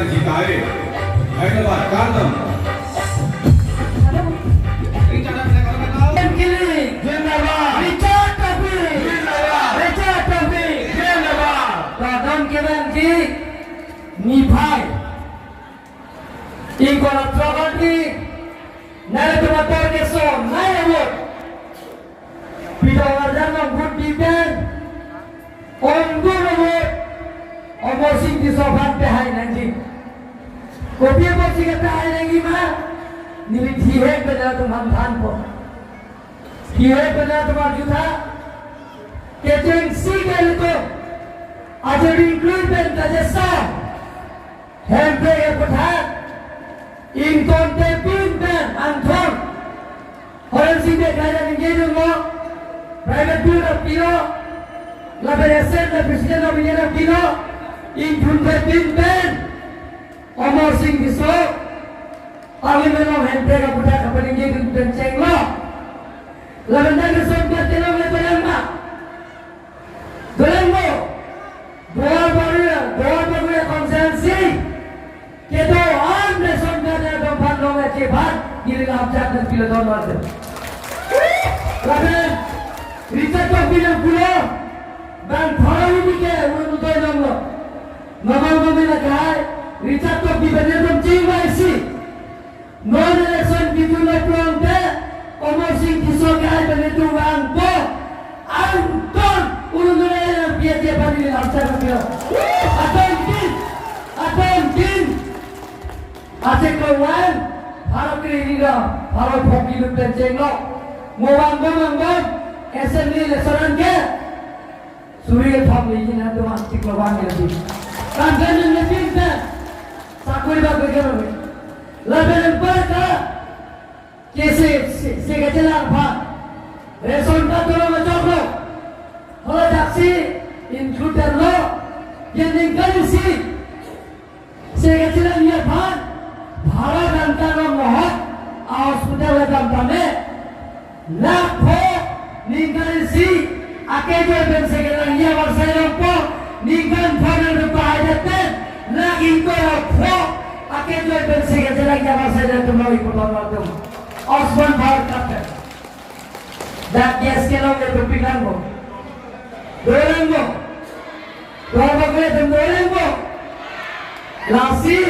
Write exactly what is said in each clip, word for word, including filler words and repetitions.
Jitaye. Hyderabad, Kandam. Richard Tokbi. Richard Tokbi. Kardom kevan ji, niphai ingkoi ra throk arni, nanglitum ator keso nai avo. Pidong arjan nang vote di pen, ongdung avo, Amarsing Tisso aphan pehai nangji. Kopi apotsi kepehai nangji ma, neli thihek pen nanglitum aphan thanpo. Thihek pen nanglitum arjutha, kechengsi kalitum, ajo include pen kachesa, Hemprek aputhak, ingtontepin pen angthon, Horen Sing Bey kaya ningje dunlo, private bill pilo, lapen S M the President of India pilo, ingtontepin pen, Amarsing Tisso, Parliament along Hemprek aputhak kapaningje dun pen chenglo. Lapen dak Risomghat kelong le pen ma. Dolang bo, Duar Bagori, Duar Bagori constituency kedo-an Risomghat atum aphan long-et ke aphan neli lamchak nangpilo don mate. Lapen Richard Tokbi nangpulo, bang thorong ini ke un utai longlo. Mamang mamina kai, Richard Tokbi pen nelitum chingvaisi. Non election kitu lo prong te, Amarsing Tisso ke ai pen nelitum vangpo, angton urun nure yang pia dia pani ni lamchak pia. Aton tin, aton tin. Achiklo one, pharo kre-ri ra, pharo phok kilu pen chenglo. Mo vangbom vangbom, assembly election an ke. Suri kethom ni jin atum achiklo one ya di. Kampen ni lepin pen. Sakuri ba ke kero ni. Lapen anparta. Kesi, si, si kechelang aphan. Ration card tolong achoklo. Hala jaksi include lo. Ye ningkan isi. Si kachelangji aphan, bhara danta non mohot, a hospital le dam tame, lakh pho, ningkan isi, akejoi pen si kelangji avarsai longpo, ningkan pho nang rupa aja ten, lakh ingkoi ra pho, akejoi pen si kelangji avarsai le tum loi puton atum. Osman Bharat Cup. Dak gas kelong le tum pinang bo. Dorang bo. Dorang bo le tum dorang bo. Lasi.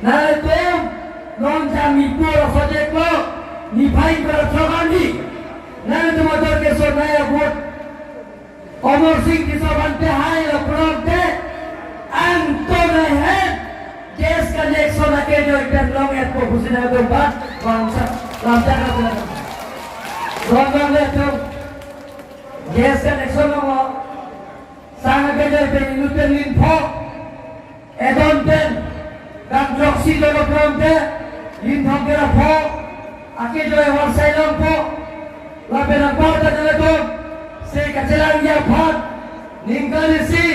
Nangtum non jam ipur sojeklo. Niphai ingkoi ra throk arni. Nangtum ator keso nai avo. Amarsing Tisso aphan pehai lo prong te, angton ahem, gas connection akejoi pen long-etpo pusi nangtum aphan bangsa lamchak nang. Rong long le tum, gas connection lo mo, sang akejoi pen inut pen lin pho, Edon pen, gang joksi dolo prong te, lin thom kera pho, akejoi avarsai longpo, lapen anparta dolo tom, si kachelangji aphan, ningkan isi,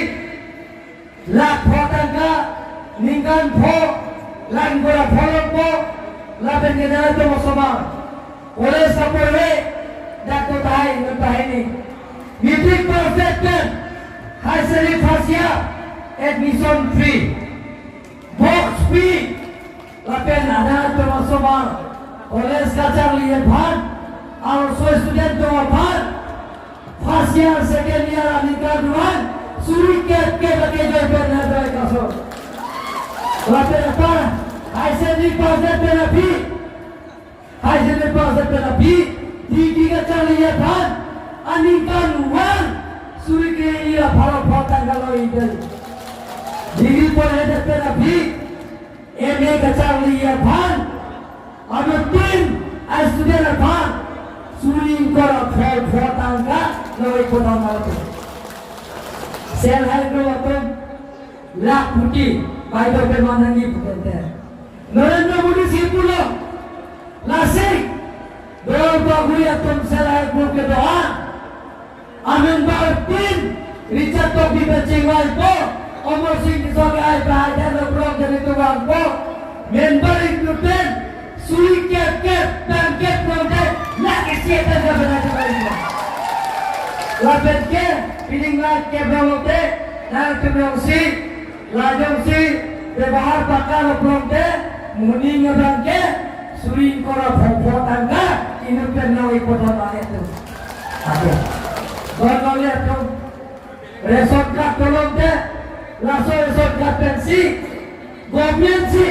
lakh pho tangka, ningkan pho, lang gora pho longpo, lapen kedala tom osomar. College apor le, dak to tahai, no tahai ni. Matric pass det pen, high secondary first year, admission free. Box free. Lapen adak atum osomar, college kacharli aphan, arloso student atum aphan, first year, second year, aningkan duan, suri kep kep akejoi pen na doi kaso. Lapen apar, high secondary pass det pen aphi, High secondary pass pen aphi, degree kacharli aphan, aningkan one, suri kre-ri ra pharo pho tangka lo idel. Degree porhedet pen aphi, M A kacharli aphan, anuttin a student aphan, suri ingkoi ra pho pho tangka lo ipodam lo. Self help group atum, lakh koti, bai do pe manangi putente. Narendra Modi si pulo, lasi, Duar Bagori atum self help group kedo-an, amember tin, Richard Tokbi pen chingvaipo, Amarsing Tisso ke ai pen ai dan lo prong jadi tukang po, member ingtuten, suri kep kep, tang kep prong te, lakh isi tangka bena chingvaipo. Lapen ke, pining lakh kep prong te, nangtum jongsi, la jongsi, Bebahar pakka lo pulote, moning abang ke suri ingkoi ra phongo tangka inut pen nang-ik pon atum. Ato. Don nang-ik atum. Ration card tolong te, laso ration card pensi, government si